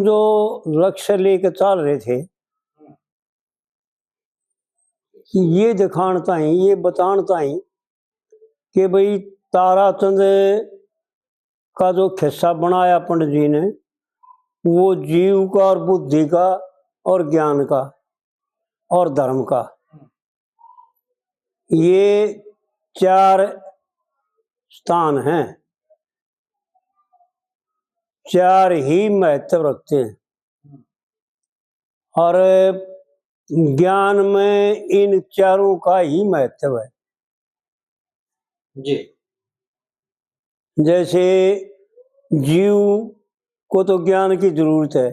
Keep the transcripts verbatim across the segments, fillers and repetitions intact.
जो लक्ष्य लेके चल रहे थे, ये दिखाण ताई, ये बताण ताई कि भाई, ताराचंद का जो खिस्सा बनाया पंडित जी ने, वो जीव का और बुद्धि का और ज्ञान का और धर्म का, ये चार स्थान हैं, चार ही महत्व रखते हैं। और ज्ञान में इन चारों का ही महत्व है। जी। जैसे जीव को तो ज्ञान की जरूरत है,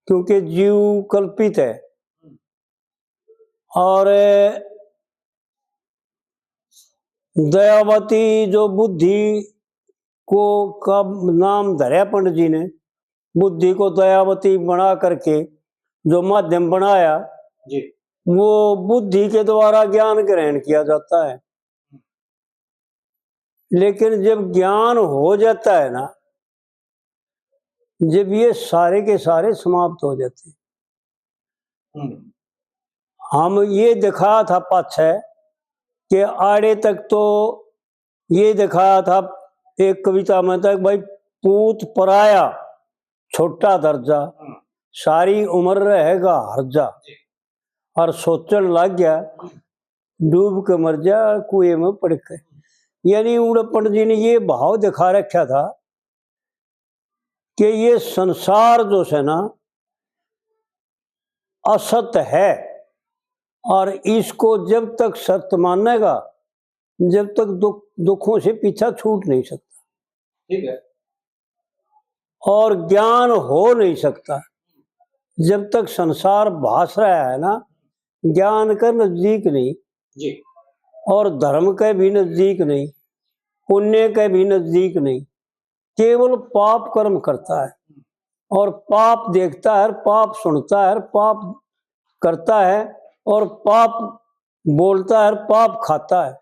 क्योंकि जीव कल्पित है, और दयावती जो बुद्धि को का नाम धरया पंडित जी ने, बुद्धि को दयावती बना करके जो माध्यम बनाया, जी। वो बुद्धि के द्वारा ज्ञान ग्रहण किया जाता है। लेकिन जब ज्ञान हो जाता है ना, जब ये सारे के सारे समाप्त हो जाते हैं। हम्म। हम ये दिखाया था पाछे कि आड़े तक तो ये दिखाया था एक कविता में तक, भाई, पूत पराया छोटा दर्जा, हम्म। सारी उम्र रहेगा हर्जा। जी। और सोचण लग गया, डूब के मर जा कुएं में पड़ के। यानी उड़े पंडित जी ने ये भाव दिखा रखा था कि ये संसार जो है ना, असत है, और इसको जब तक सत्य मानेगा, जब तक दुख, दुखों से पीछा छूट नहीं सकता। ठीक है। और ज्ञान हो नहीं सकता जब तक संसार भास रहा है ना, ज्ञान के नजदीक नहीं, जी। और धर्म के भी नजदीक नहीं, पुण्य के भी नजदीक नहीं, केवल पाप कर्म करता है, और पाप देखता है, और पाप सुनता है, और पाप करता है, और पाप बोलता है, और पाप खाता है।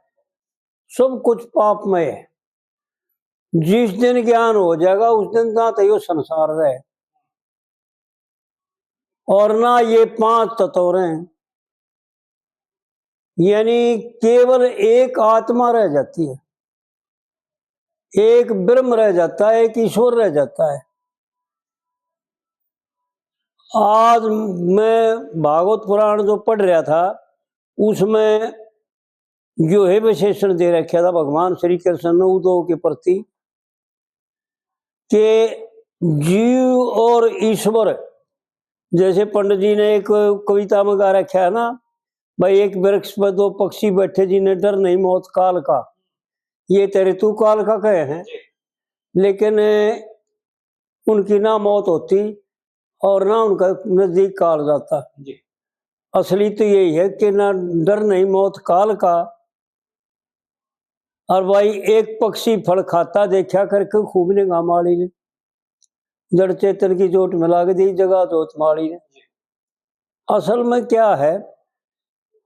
सब कुछ पापमय है। जिस दिन ज्ञान हो जाएगा, उस दिन ना तो यो संसार रहे और ना ये पांच तत्व रहे, यानी केवल एक आत्मा रह जाती है, एक ब्रह्म रह जाता है, एक ईश्वर रह जाता है। आज मैं भागवत पुराण जो पढ़ रहा था, उसमें जो है विशेषण दे रखा था भगवान श्री कृष्ण ने उद्धव के प्रति, कि जीव और ईश्वर, जैसे पंडित जी ने एक कविता में गा रखा है ना, भाई, एक वृक्ष पर दो पक्षी बैठे, जिन्हें डर नहीं मौत काल का। ये तो ऋतु काल का कहे हैं, लेकिन उनकी ना मौत होती और ना उनका नजदीक काल जाता। जी। असली तो यही है कि ना डर नहीं मौत काल का। और भाई, एक पक्षी फल खाता देखा करके खूब ने गा माली ने, जड़ चेतन की चोट में लाग दी जगा जोत माली ने। असल में क्या है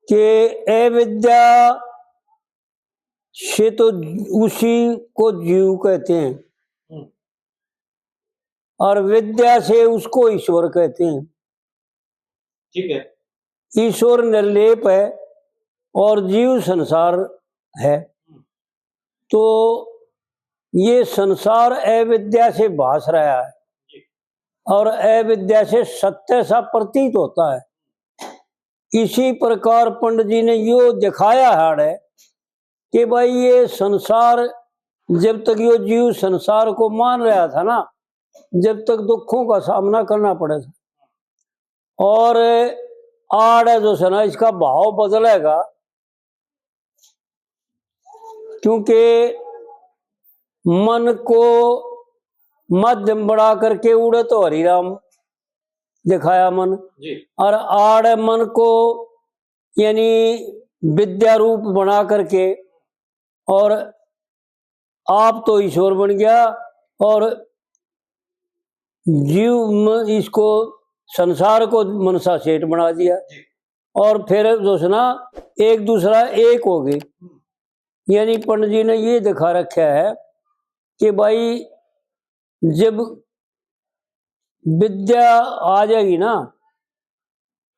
कि अविद्या से तो उसी को जीव कहते हैं, हम्म। और विद्या से उसको ईश्वर कहते हैं। ठीक है। ईश्वर निर्लेप है और जीव संसार है। तो ये संसार अविद्या से भास रहा है और अविद्या से सत्य सा प्रतीत होता है। इसी प्रकार पंडित जी ने यो दिखाया हाड़ है कि भाई, ये संसार, जब तक यो जीव संसार को मान रहा था ना, जब तक दुखों का सामना करना पड़ा था। और आड़ जो है ना, इसका भाव बदलेगा, क्योंकि मन को माध्यम बना करके उड़े तो हरि राम दिखाया मन, जी। और आड़ मन को यानी विद्या रूप बना करके, और आप तो ईश्वर बन गया और जीव म-, इसको, संसार को मनसा सेठ बना दिया। जी। और फिर जो है ना, एक दूसरा एक हो गए। यानी पंडित जी ने ये दिखा रखा है कि भाई, जब विद्या आ जाएगी ना,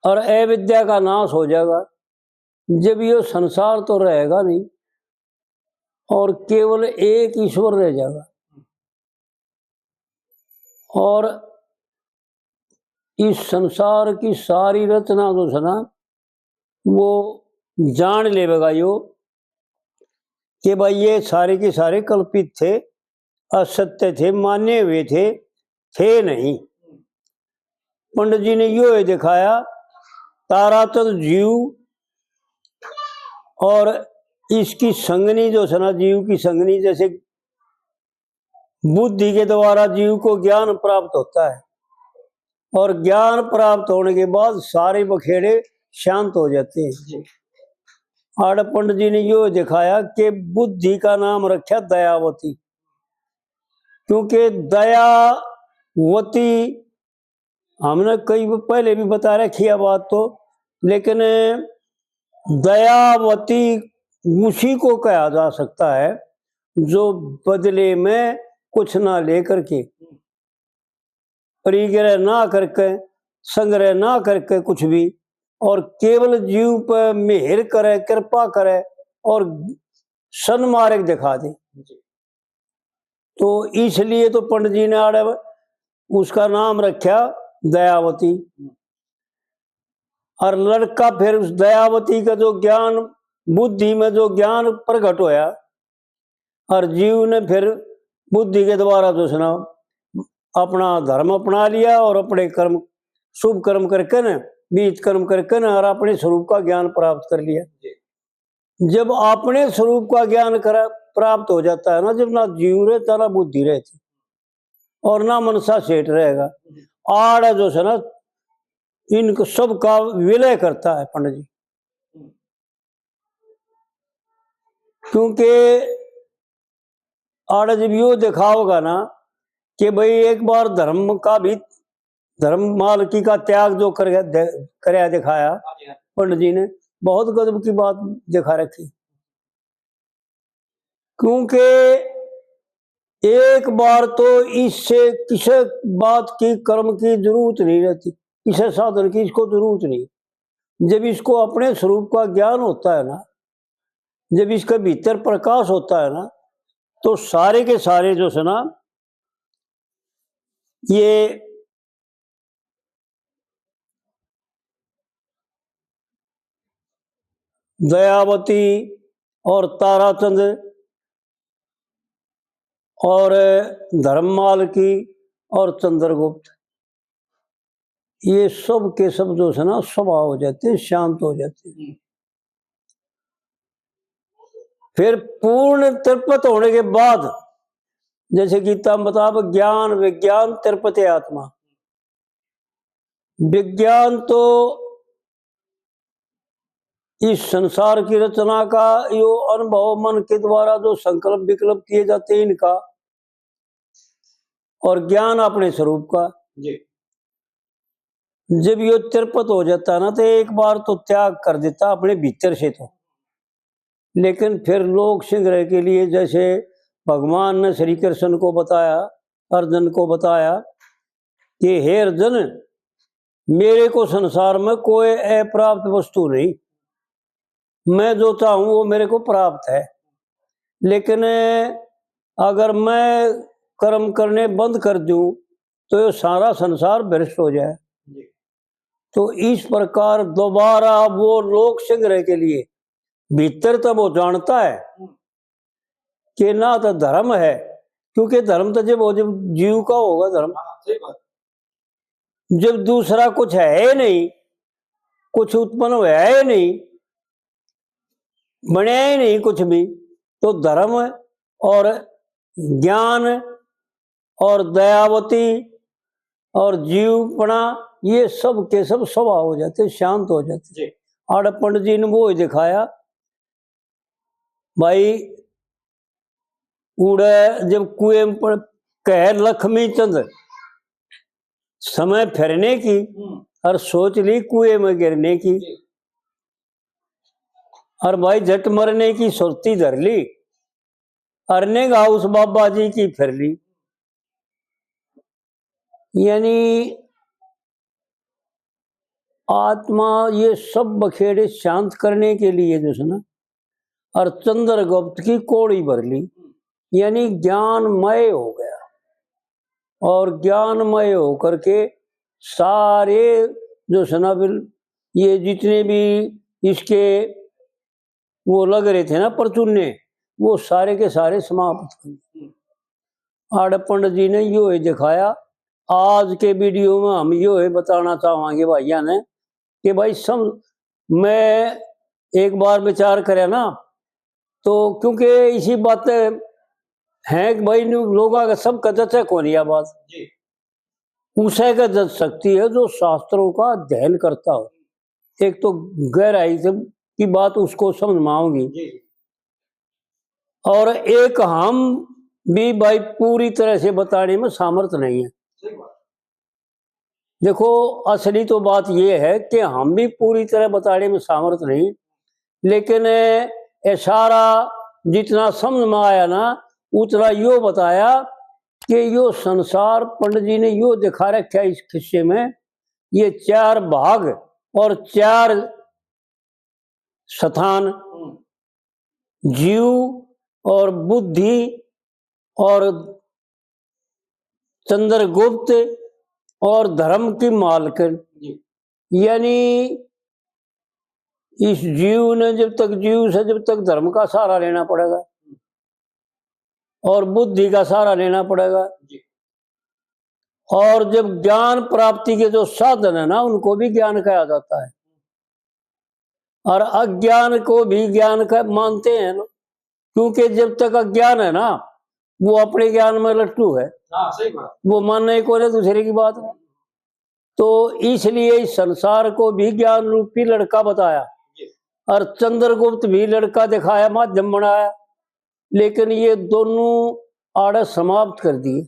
और अविद्या का नाश हो जाएगा, जब ये संसार तो रहेगा नहीं और केवल एक ईश्वर रह जाएगा। और इस संसार की सारी रचना जो है ना, वो जान लेवेगा यो कि भाई, ये सारे के सारे कल्पित थे, असत्य थे, माने हुए थे, थे नहीं। पंडित जी ने यो ही दिखाया, ताराचंद जीव और इसकी संगनी जो है ना, जीव की संगनी, जैसे बुद्धि के द्वारा जीव को ज्ञान प्राप्त होता है और ज्ञान प्राप्त होने के बाद सारे बखेड़े शांत हो जाते हैं। आड़ पंडित जी ने यो दिखाया कि बुद्धि का नाम रखा दयावती, क्योंकि दयावती हमने कई पहले भी बता रखी है बात तो, लेकिन दयावती उसी को कहा जा सकता है जो बदले में कुछ ना लेकर के, परिग्रह ना करके, संग्रह ना करके कुछ भी, और केवल जीव पर मेहर करे, कृपा करे और सन्मार्ग दिखा दे। तो इसलिए तो पंडित जी ने आड़े उसका नाम रखा दयावती। और लड़का फिर उस दयावती का जो ज्ञान, बुद्धि में जो ज्ञान प्रकट होया, और जीव ने फिर बुद्धि के द्वारा जो है ना, अपना धर्म अपना लिया और अपने कर्म, शुभ कर्म करके न, बीज कर्म करके न, और अपने स्वरूप का ज्ञान प्राप्त कर लिया। जब अपने स्वरूप का ज्ञान करा, प्राप्त हो जाता है ना, जब ना जीव रहता, ना बुद्धि रहती और ना मनसा सेठ रहेगा। आड़ जो है ना, इनको सबका विलय करता है पंडित जी। क्योंकि आड़ जब यो दिखाओगा ना कि भाई, एक बार धर्म का भी, धर्म मालकी का त्याग जो कर, दे, करया दिखाया पंडित जी ने, बहुत गजब की बात दिखा रखी। क्योंकि एक बार तो इससे किसी बात की, कर्म की जरूरत नहीं रहती, किसी साधन की इसको जरूरत नहीं। जब इसको अपने स्वरूप का ज्ञान होता है ना, जब इसके भीतर प्रकाश होता है ना, तो सारे के सारे जो है ना, ये दयावती और ताराचंद और धर्ममाल की और चंद्रगुप्त, ये सब के सब जो है ना, स्वाहा हो जाते हैं, शांत हो जाते हैं। फिर पूर्ण तृप्त होने के बाद, जैसे गीता में बता, ज्ञान विज्ञान तृप्त आत्मा। विज्ञान तो इस संसार की रचना का, यो अनुभव मन के द्वारा जो संकल्प विकल्प किए जाते हैं इनका, और ज्ञान अपने स्वरूप का। जी। जब यो तिरपत हो जाता ना, तो एक बार तो त्याग कर देता अपने भीतर से तो, लेकिन फिर लोक संग्रह के लिए जैसे भगवान ने श्री कृष्ण को बताया, अर्जुन को बताया कि हे अर्जुन, मेरे को संसार में कोई अप्राप्त वस्तु नहीं, मैं जो चाहूँ वो मेरे को प्राप्त है। लेकिन अगर मैं कर्म करने बंद कर दूँ तो ये सारा संसार भ्रष्ट हो जाए। जी। तो इस प्रकार दोबारा वो लोक संग्रह के लिए भीतर तो वो जानता है हम्म। कि ना तो धर्म है, क्योंकि धर्म तो जब, जब जीव का होगा धर्म। हाँ, सही बात। जब दूसरा कुछ है ही नहीं, कुछ उत्पन्न होया ही नहीं, बनया ही नहीं कुछ भी, तो धर्म और ज्ञान और दयावती और जीवपना, ये सब के सब स्वाहा हो जाते, शांत हो जाते। जी। आड़े पंडित जी ने वो ही दिखाया भाई, उड़े जब कुएं पर कह लक्ष्मी चंद, समय फिरने की हम्म। और सोच ली कुएं में गिरने की। जी। और भाई झट मरने की सुरती धर ली, और निगाह उस बाबा जी की फिर ली। यानी आत्मा ये सब बखेड़े शांत करने के लिए जो है ना, और चंद्रगुप्त की कोड़ी भर ली, यानी ज्ञानमय हो गया। और ज्ञानमय होकर के सारे जो है ना, फिर ये जितने भी इसके वो लग रहे थे ना परचूने, वो सारे के सारे समाप्त हो गए। आड़े पंडित जी ने यो ही दिखाया। आज के वीडियो में हम यो ही बताना चाहेंगे भाइया ने कि भाई सम मैं एक बार विचार करया ना, तो क्योंकि इसी बात हैं कि भाई न्यू लोगों का सब कदर से कौन यह बात जी। उसे का जज सकती है जो शास्त्रों का अध्ययन करता हो। एक तो गहराई से की बात उसको समझ में आओगी, जी। और एक हम भी भाई पूरी तरह से बताने में सामर्थ्य नहीं है। सही बात। देखो, असली तो बात यह है कि हम भी पूरी तरह बताने में सामर्थ्य नहीं, लेकिन ये सारा जितना समझ में आया ना, उतना यो बताया कि यो संसार पंडित जी ने यो दिखा रखा है इस खिस्से में, ये चार भाग और चार स्थान, हम्म। जीव और बुद्धि और चंद्रगुप्त और धर्म की मालकिन। जी। यानी इस जीव ने जब तक जीव से जब तक धर्म का सहारा लेना पड़ेगा और बुद्धि का सहारा लेना पड़ेगा। जी। और जब ज्ञान प्राप्ति के जो साधन है ना, उनको भी ज्ञान कहा जाता है। और अज्ञान को भी ज्ञान का मानते हैं लोग, क्योंकि जब तक अज्ञान है ना, वो अपने ज्ञान में लट्टू है। हाँ, सही बात। वो मानने को नहीं दूसरे की बात। तो इसलिए इस संसार को भी ज्ञान रूपी लड़का बताया जी। और चंद्रगुप्त भी लड़का दिखाया, माध्यम बनाया, लेकिन ये दोनों आड़े समाप्त कर दिए।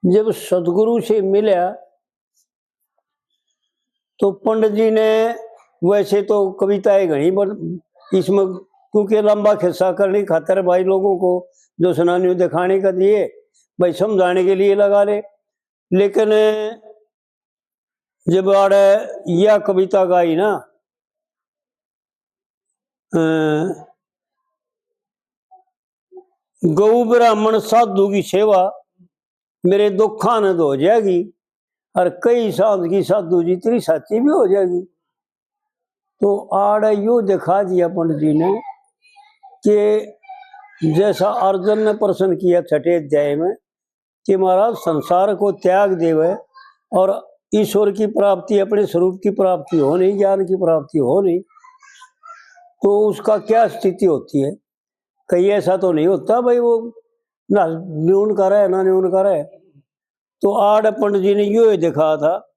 जब सदगुरु से मिला तो पंडित जी ने, वैसे तो कविताएं घणी बन इसमें, क्योंकि लंबा खिस्सा करने खातर भाई लोगों को जो सुनानी दिखाने का दिए, भाई समझाने के लिए लगा ले। लेकिन जब आड़े यह कविता गाई ना, अ, गौ ब्राह्मण साधु की सेवा मेरे दुखां ने धो जाएगी, और कई सांझ की साधु जी तेरी साची भी हो जाएगी। तो आड़े यो दिखा दिया पंडित जी ने कि जैसा अर्जुन ने प्रश्न किया छठे अध्याय में कि महाराज संसार को त्याग देवे और ईश्वर की प्राप्ति, अपने स्वरूप की प्राप्ति हो नहीं, ज्ञान की प्राप्ति हो नहीं, तो उसका क्या स्थिति होती है। कहीं ऐसा तो नहीं होता भाई, वो ना न्यून का रहे ना न्यून का रहे। तो आड़ पंडित जी ने यो ही दिखा था,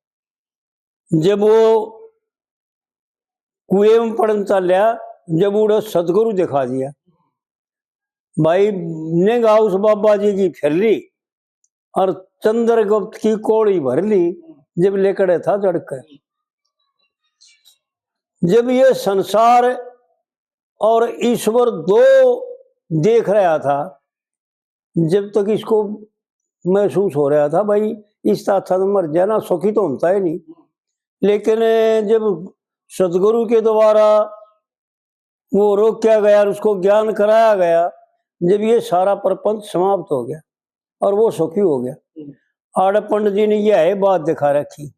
जब वो कुएं में पड़न चाल्या, जब उड़े सदगुरु दिखा दिया। भाई ने गा उस बाबा जी की फिर ली और चंद्रगुप्त की कोड़ी भर ली, जब लेकड़े था चढ़ के। जब ये संसार और ईश्वर दो देख रहा था, जब तक इसको महसूस हो रहा था, भाई, इससे अच्छा तो मर जाना, सुखी तो होता ही नहीं। लेकिन जब सदगुरु के द्वारा वो रोक्या गया और उसको ज्ञान कराया गया, जब ये सारा प्रपंच समाप्त हो गया और वो सुखी हो गया। हम्म। आड़े पंडित जी ने यह बात दिखा रखी।